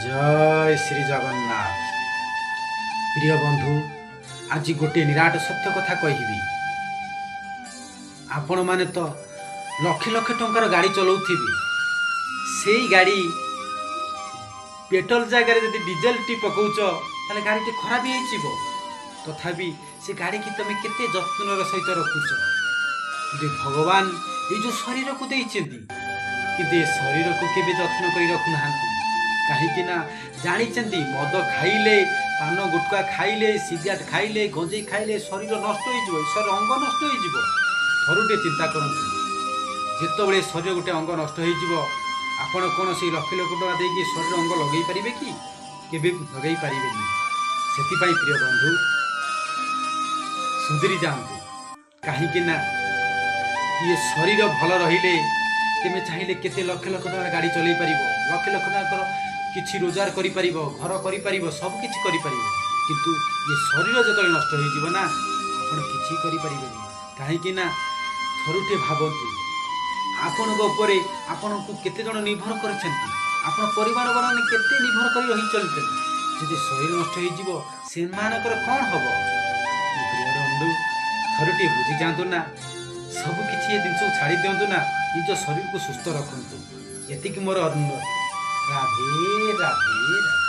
ଜୟ ଶ୍ରୀ ଜଗନ୍ନାଥ। ପ୍ରିୟ ବନ୍ଧୁ, ଆଜି ଗୋଟିଏ ନିରାଟ ସତ୍ୟ କଥା କହିବି। ଆପଣମାନେ ତ ଲକ୍ଷ ଲକ୍ଷ ଟଙ୍କାର ଗାଡ଼ି ଚଲାଉଥିବେ, ସେଇ ଗାଡ଼ି ପେଟ୍ରୋଲ ଜାଗାରେ ଯଦି ଡିଜେଲଟି ପକାଉଛ ତାହେଲେ ଗାଡ଼ିଟି ଖରାପ ହେଇଯିବ। ତଥାପି ସେ ଗାଡ଼ିକି ତୁମେ କେତେ ଯତ୍ନର ସହିତ ରଖୁଛ। କିନ୍ତୁ ଭଗବାନ ଏଇ ଯେଉଁ ଶରୀରକୁ ଦେଇଛନ୍ତି, କିନ୍ତୁ ଏ ଶରୀରକୁ କେବେ ଯତ୍ନ କରି ରଖୁନାହାନ୍ତି। କାହିଁକି ନା ଜାଣିଛନ୍ତି ମଦ ଖାଇଲେ, ପାନ ଗୁଟକା ଖାଇଲେ, ସିଗାରେଟ୍ ଖାଇଲେ, ଗଞ୍ଜେଇ ଖାଇଲେ ଶରୀର ନଷ୍ଟ ହେଇଯିବ, ଶରୀର ଅଙ୍ଗ ନଷ୍ଟ ହେଇଯିବ। ଥରୁଟିଏ ଚିନ୍ତା କରନ୍ତୁ, ଯେତେବେଳେ ଶରୀର ଗୋଟେ ଅଙ୍ଗ ନଷ୍ଟ ହେଇଯିବ, ଆପଣ କୌଣସି ଲକ୍ଷ ଲକ୍ଷ ଟଙ୍କା ଦେଇକି ଶରୀର ଅଙ୍ଗ ଲଗେଇ ପାରିବେ କି? କେବେ ଲଗେଇ ପାରିବେନି। ସେଥିପାଇଁ ପ୍ରିୟ ବନ୍ଧୁ, ସୁଧୁରି ଯାଆନ୍ତୁ। କାହିଁକି ନା ଇଏ ଶରୀର ଭଲ ରହିଲେ ତୁମେ ଚାହିଁଲେ କେତେ ଲକ୍ଷ ଲକ୍ଷ ଟଙ୍କାର ଗାଡ଼ି ଚଲେଇ ପାରିବ, ଲକ୍ଷ ଲକ୍ଷ ଟଙ୍କାର କିଛି ରୋଜଗାର କରିପାରିବ, ଘର କରିପାରିବ, ସବୁ କିଛି କରିପାରିବ। କିନ୍ତୁ ଇଏ ଶରୀର ଯେତେବେଳେ ନଷ୍ଟ ହେଇଯିବ ନା, ଆପଣ କିଛି କରିପାରିବେନି। କାହିଁକି ନା ଥରୁଟିଏ ଭାବନ୍ତୁ, ଆପଣଙ୍କ ଉପରେ ଆପଣଙ୍କୁ କେତେ ଜଣ ନିର୍ଭର କରିଛନ୍ତି, ଆପଣ ପରିବାର ମାନେ କେତେ ନିର୍ଭର କରି ରହିଛନ୍ତି। ଯଦି ଶରୀର ନଷ୍ଟ ହେଇଯିବ ସେମାନଙ୍କର କ'ଣ ହେବ? ପ୍ରିୟ ବନ୍ଧୁ, ଥରୁଟିଏ ବୁଝିଯାଆନ୍ତୁ ନା, ସବୁ କିଛି ଏ ଜିନିଷକୁ ଛାଡ଼ି ଦିଅନ୍ତୁ ନା, ନିଜ ଶରୀରକୁ ସୁସ୍ଥ ରଖନ୍ତୁ। ଏତିକି ମୋର ଅନୁରୋଧ। ରାଧେ ରାଧେ ରାଧେ।